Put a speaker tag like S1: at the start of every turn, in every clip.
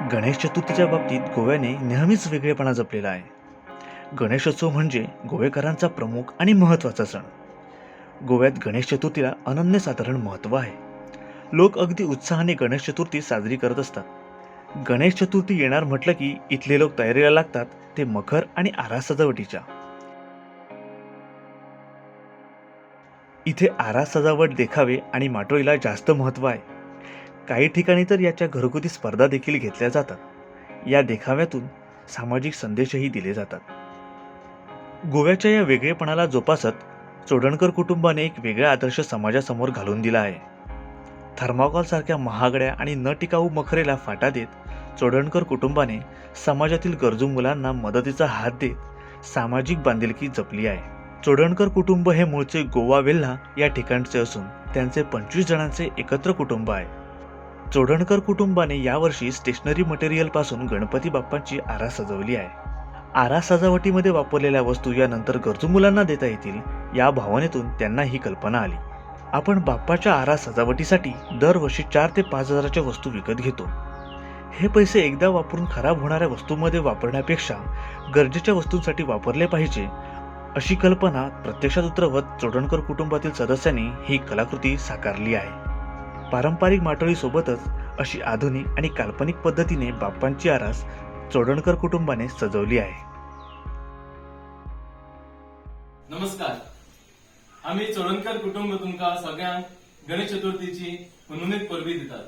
S1: गणेश चतुर्थीच्या बाबतीत गोव्याने नेहमीच वेगळेपणा जपलेला आहे. गणेशोत्सव म्हणजे गोवेकरांचा प्रमुख आणि महत्त्वाचा सण. गोव्यात गणेश चतुर्थीला अनन्यसाधारण महत्त्व आहे. लोक अगदी उत्साहाने गणेश चतुर्थी साजरी करत असतात. गणेश चतुर्थी येणार म्हटलं की इथले लोक तयारीला लागतात ते मखर आणि आरास सजावटीच्या. इथे आरास सजावट, देखावे आणि माटोळीला जास्त महत्त्व आहे. काही ठिकाणी तर याच्या घरगुती स्पर्धा देखील घेतल्या जातात. या देखाव्यातून सामाजिक संदेशही दिले जातात. गोव्याच्या या वेगळेपणाला जोपासत चोडणकर कुटुंबाने एक वेगळा आदर्श समाजासमोर घालून दिला आहे. थर्माकॉलसारख्या महागड्या आणि न टिकाऊ मखरेला फाटा देत चोडणकर कुटुंबाने समाजातील गरजू मुलांना मदतीचा हात देत सामाजिक बांधिलकी जपली आहे. चोडणकर कुटुंब हे मूळचे गोवा वेल्हा या ठिकाणचे असून त्यांचे 25 जणांचे एकत्र कुटुंब आहे. चोडणकर कुटुंबाने यावर्षी स्टेशनरी मटेरियलपासून गणपती बाप्पांची आरास सजवली आहे. आरास सजावटीमध्ये वापरलेल्या वस्तू यानंतर गरजू मुलांना देता येतील या भावनेतून त्यांना ही कल्पना आली. आपण बाप्पाच्या आरास सजावटीसाठी दरवर्षी 4 ते 5 हजाराच्या वस्तू विकत घेतो. हे पैसे एकदा वापरून खराब होणाऱ्या वस्तूंमध्ये वापरण्यापेक्षा गरजेच्या वस्तूंसाठी वापरले पाहिजे, अशी कल्पना प्रत्यक्षात उतरवत चोडणकर कुटुंबातील सदस्यांनी ही कलाकृती साकारली आहे. पारंपरिक माटोळीसोबतच अशी आधुनिक आणि काल्पनिक पद्धतीने बाप्पांची आरास चोडणकर कुटुंबाने सजवली आहे.
S2: नमस्कार, आमी चोडणकर कुटुंब तुमकां सगळ्यांक गणेश चतुर्थीची हुनहुनीत परबीं दितात.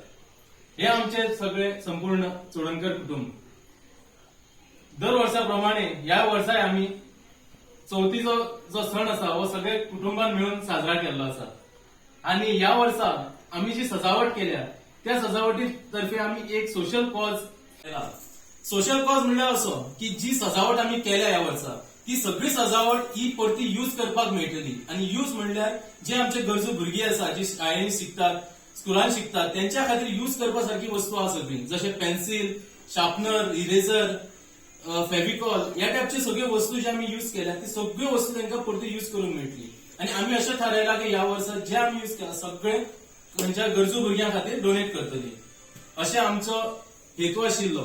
S2: हे आमचे सगळे संपूर्ण चोडणकर कुटुंब दर वर्सा प्रमाणे ह्या वर्साय आमी चवथीचो जो सण आसा हो सगळे कुटुंबान मेळून साजरा केल्लो आसा. आनी ह्या वर्सा आमी जी सजावट केल्या त्या सजावटी तर्फे आमी एक सोशल कॉज केला. सोशल कॉज म्हणल्यार असो की जी सजावट आमी केल्या ह्या वर्सा ती सगळी सजावट ही परती यूज करपाक मेळटली. आनी यूज म्हणल्यार जे आमचे गरजू भुरगीं आसा, जी शाळेन शिकतात, स्कुलान शिकतात, त्यांच्या खातीर यूज करपा सारकी वस्तू आसा सगळी, जशे पेन्सिल, शार्पनर, इरेजर, फेविकॉल ह्या टायपचे सगळ्यो वस्तू जे आमी यूज केल्या ती सगळ्यो वस्तू तांकां परती यूज करूंक मेळटली. आनी आमी अशें थारायलां की ह्या वर्सा जे आमी यूज केला सगळे खंयच्या गरजू भुरग्यां खातीर डोनेट करतली, अशें आमचो हेतू आशिल्लो.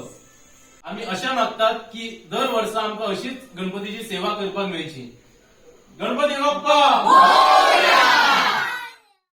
S2: आमी अशें मागतात की दर वर्सा आमकां अशीच गणपतीची सेवा करपाक मेळची. गणपती बाप्पा!